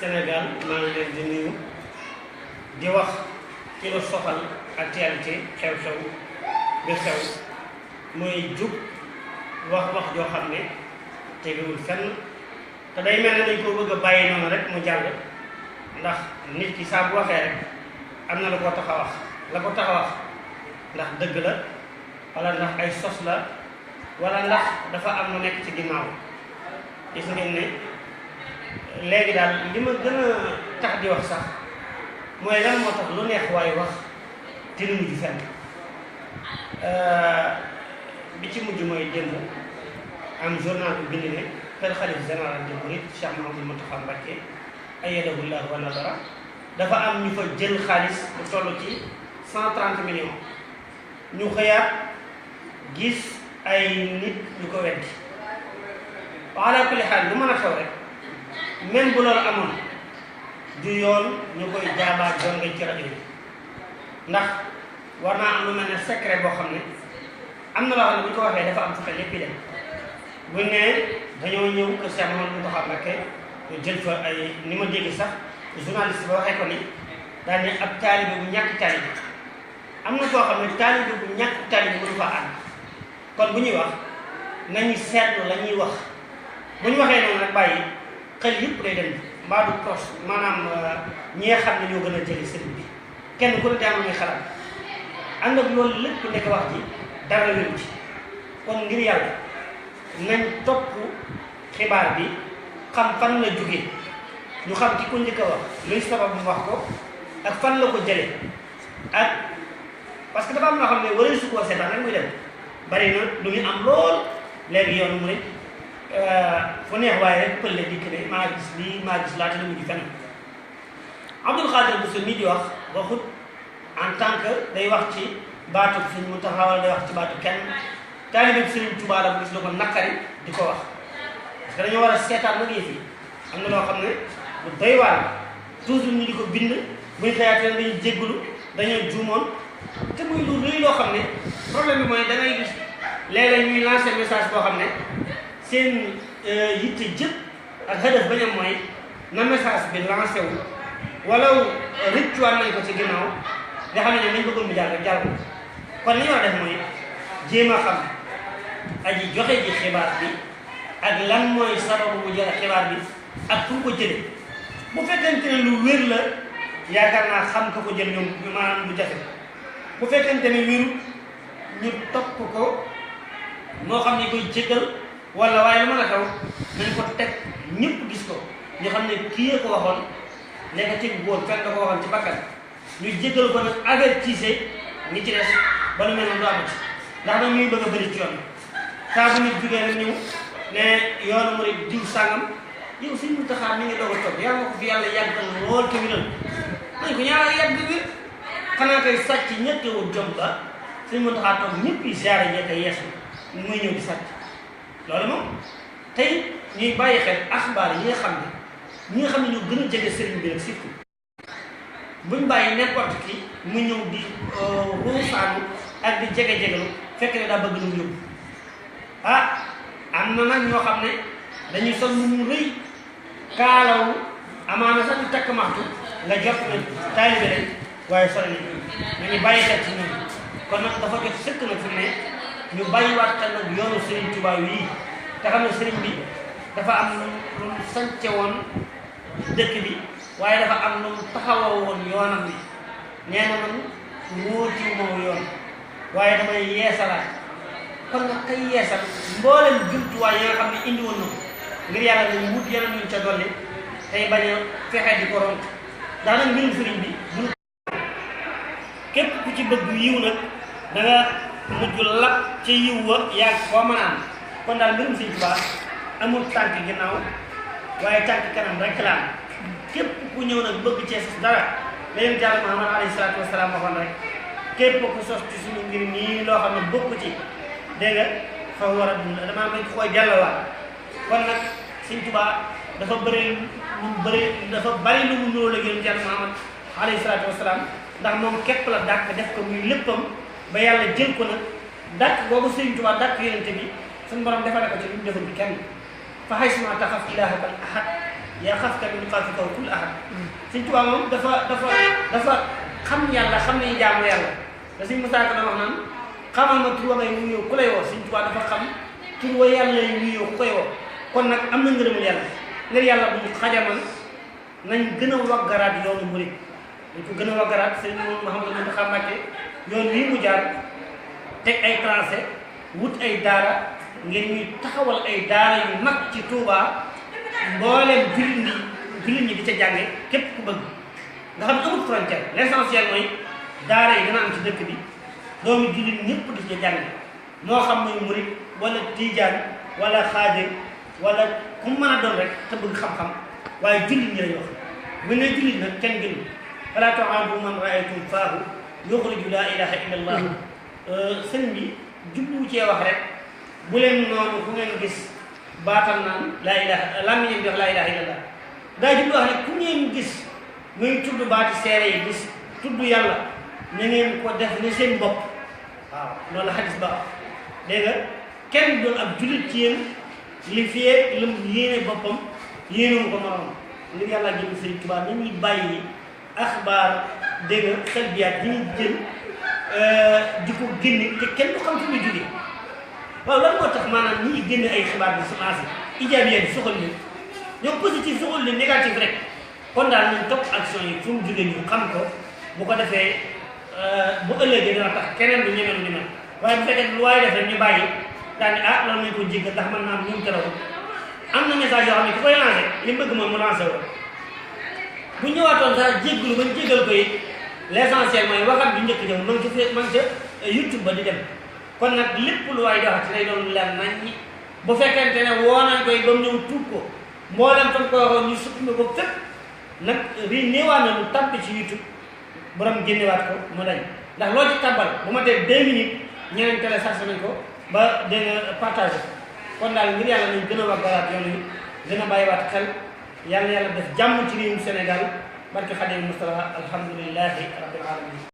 Sénégal maa ngi leen di nuyu di wax ci lu soxal actualité xew-xew bi xew mooy jub wax joo xam ne tegewul fenn te day mel ne dañ koo bëgg a bàyyi noonu rek mu jàll ndax nit ki saa bu waxee rek am na la ko tax a wax la ko tax a wax ndax dëgg la wala ndax ay sos la wala ndax dafa am lu nekk ci ginnaaw gis ngeen ne léegi daal li ma gën a tax di wax sax mooy lan moo tax lu neex waaye wax te lu mujj fenn bi ci mujj mooy démb am journal bu bind ne kër xalif général des mourides Cheikh Mouhamadou Mountakha Mbacké ayyadahu llahu wa nasara dafa am ñu fa jël xaalis bu toll ci 130 millions ñu xëyaat gis ay nit ñu ko weddi ala kulli xaal lu mën a xew rek même bu loolu amoon du yoon ñu koy jaabaat doon nga ci rajo yi ndax war naa am lu mel ne secret boo xam ne am na loo xam ne bu ñu ko waxee dafa am fexe lépp dem buñ ne dañoo ñëw kër Cheikh Mouhamadou Mountakha Mbacké ñu jël fa ay ni ma dégg sax journaliste ba waxee ko ni daal ne ab taalibe bu ñàkk taalibe am na koo xam ne taalibe bu ñàkk taalibe mënu fa ànd kon bu ñuy wax nañu seetlu la ñuy wax bu ñu waxee noonu nag bàyyi xel yëpp day dem mbaa du tos maanaam ñi nga xam ne ñoo gën a jege sëriñ bi kenn ku ne daa am muy xalaat ànd ak loolu lépp nekk wax ji dara wéru ci kon ngir yàlla nañ topp xibaar bi xam fan la jógee ñu xam ki ko njëkk a wax luy sabab mu wax ko ak fan la ko jële ak parce que dafa am loo xam ne wala su ko seetaan rek muy dem bari na lu ñu am lool léegi yoonu mu ne fu neex waaye rek pëlle dikk ne maa gis lii maa gis laata la mujj fenn Abdul Xaadir bu sa mii di wax waxut en tant que day wax ci baatu Sëriñ Muntaxa wala day wax ci baatu kenn taalibe Sëriñ Tuubaa la bu gis la ko naqari di ko wax parce que dañoo war a seetaan nag yëf yi am na loo xam ne lu doy waar toujours ñu di ko bind buñ xëyaat leen dañuy jéggulu dañoo juumoon te muy lu rëy loo xam ne problème bi mooy da ngay gis léeg-léeg ñuy lancer message boo xam ne seen yitte jëpp ak hadaf bañ am mooy na message bi lancé wu wala rëccuwaat nañ ko ci ginnaaw nga xam ne ñoom nañ bëggoon mu jàll rek jàll ko kon li ñu war a def mooy jéem a xam aji joxe ji xibaar bi ak lan mooy sababu mu joxe xibaar bi ak fu mu ko jële bu fekkente ne lu wér la yaakaar naa xam ko jël ñoom maanaam du jafe bu fekkente ne wéru ñu topp ko moo xam ne koy jéggal wala waaye lu mën a xew nañ ko teg ñëpp gis ko ñu xam ne kii ko waxoon nekk teg woon fenn da ko waxoon ci bakkan ñu jéggal ko nag avertise ñi ci des ba lu mel noonu du amati ndax nag ñuy bëgg a bëri ci yoon saa bu nit jugee rek ñëw ne yoonu mu rek diw sàngam yow Sëriñ Muntaxa mi ngi doog a toog yàlla ko fi yàlla yàggal lool te wéral nañ ko ñaara yàgg wér xanaa koy sàcc ñettewul jom ba Sëriñ Muntaxa toog ñëpp yi siyaare ñekk yeesu muy ñëw di sàcc loolu moom tey ñuy bàyyi xel axbaar yi nga xam ne ñoo gën a jege sëriñ bi rek surtout buñ bàyyi n'importe qui mu ñëw di ruusaanu ak di jege-jegelu fekk ne daa bëgg lu yóbbu am na nag ñoo xam ne dañuy sol lu mu rëy kaalawu amaana sax di takk maxtu nga jot na taalibe rek waaye sori nañu bàyyi xel ci ñoom kon nag dafa jot sëkk nag fi ne ñu bàyyiwaat xel nag yoonu Sëriñ Tuubaa yi te xam ne sëriñ bi dafa am lu mu sance woon dëkk bi waaye dafa am lu mu taxawoo woon yoonam bi nee na man wóoti moo yoon waaye damay yeesalaat kon nag kay yeesal mboolem jumtuwaay yi nga xam ne indi woon na ko ngir yàlla nañ wut yeneen ñu ca dolli tey bañ a fexe di ko ronk ndax nag mbirum sëriñ bi bu képp ku ci bëgg yiw nag da nga mujj lap ca yiw wa yàgg koo mën a am kon daal mbirum Sëriñ Tuubaa amul tànk ginnaaw waaye tànk kanam rek la am képp ku ñëw nag bëgg cee sos dara la yonent Yàlla Muhammad alayhi salaatu wa salaam waxoon rek képp ku sos ci suñu ngir nii loo xam ne bokk ci dégg nga fa war a dund damaa bañ ko koy jàllawaat kon nag Sëriñ Tuubaa dafa bari lu mu nuroo la yonent Yàlla Muhammad alayhi salaatu wa salaam ndax moom képp la dàkk def ko muy léppam ba yàlla jël ko nag dàkk boobu Sëriñ Tuubaa dàkk yonent bi suñu borom defal ko ci lu mu defal bi kenn fa xaysuma taxaf ilaahaka ahad yaa xafka min xaafikaw kul ahad Sëñ Tuubaa moom dafa xam yàlla xam ne jaamu yàlla da Sëñ Musaa Ka da wax naan xamal ma tur wa ngay wuyoo ku lay woo Sëñ Tuubaa dafa xam tur wa yàlla yi wuyoo ku koy woo kon nag am na ngërëmul yàlla ngir yàlla bu ñu xajamal nañ gën a waggaraat yoonu murid dañ ko gën a waggaraat Sëñ Mouhamadou Mountakha Mbacké yoon wii mu jaar teg ay tranchées wut ay daara ngir ñuy taxawal ay daara yu mag ci Touba mbooleem jullit ñi di ca jànge képp ku bëgg nga xam ne amul frontière l'essentiel mooy daara yi dana am ci dëkk bi doomu jullit ñëpp di ca jànge moo xam muy murid wala tijaan wala xaadir wala ku mën a doon rek te bëgg xam-xam waaye jullit ñi lañ wax bu ne jullit nag kenn gënu falaa tu'aadu man ra'aytum faahu yuxriju laa ilaha illa allah sëñ bi jublu cee wax rek bu leen noonu fu ngeen gis baatal naan laa ilaha làmmiñam di wax laa ilaha illallah daa jublu wax rek ku ngeen gis muy tudd baati seere yi gis tudd yàlla na ngeen ko def ni seen bopp waaw loolu la xadis ba dégg nga kenn doon ab jullit ci yéen li fiyee lu yéene boppam yéenewu ko moroom ngir yàlla jëm Sëñ Tuubaa na ñuy bàyyi axbaar dégg nga salbiyaat yi ñuy jël di ko génne te kenn du xam fu muy jógee waaw lan moo tax maanaam ñi génne ay xibaar bi semence yi ijaabiya bi soxal leen ñoom positif soxal leen négatif rek kon daal nañ topp action yi fu mu jógee ñu xam ko bu ko defee bu ëllëgee dina tax keneen du ñemee lu ñu mel waaye bu fekkee lu waaye def rek ñu bàyyi daal ni ah loolu nañ ko jéggal ndax man naa am ñu mu teraw am na message yoo xam ne ku koy lancé li mu bëgg moom mu lancé wu bu ñëwaatoon sax jéggalu ba jéggal ko it l'essentiel mooy waxat bi njëkk jëm man ca YouTube ba di dem kon nag lépp lu waay di wax ci lay doon leer nañ ñi bu fekkente ne woo nañ koy ba mu ñëw tuub ko mboolem tam ko waxoon ñu suppime ko fépp nag rii néewaa na lu tàbbi ci YouTube borom génnewaat ko mu dañ ndax loo ci tàbbal bu ma tee 2 minutes ñeneen téléchargé nañ ko ba dégg nga partagé kon daal ngir yàlla nañ gën a waggaraat yoon yi gën a bàyyiwaat xel yàlla def jàmm ci réewum Sénégal barke Xaadimu Mustafa alhamdulillahi rabbil alamin